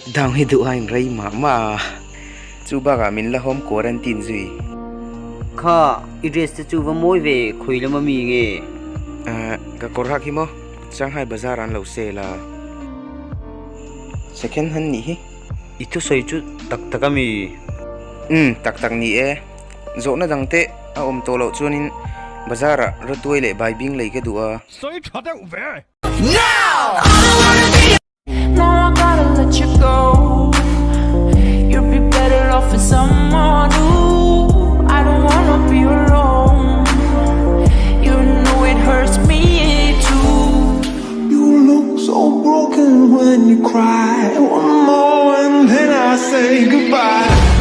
Lockdown hi duh a inrei mah mah a, chu bakah min la home quarantine zui. Kha, i dress te chu va mawi ve, khawi lama mi nge? Ahh, ka kawr hak hi maw? Shanghai bazar an lo sale a. Second hand nih hi. I thusawi chu tak tak a mi? Umm, tak tak ni e. Zawhna dang te a awm tawh loh chuanin bazar ah rawtuai leh baibing lei ka duh a. Sawi tha deuh ve. You look so broken when you cry One more and then I say goodbye.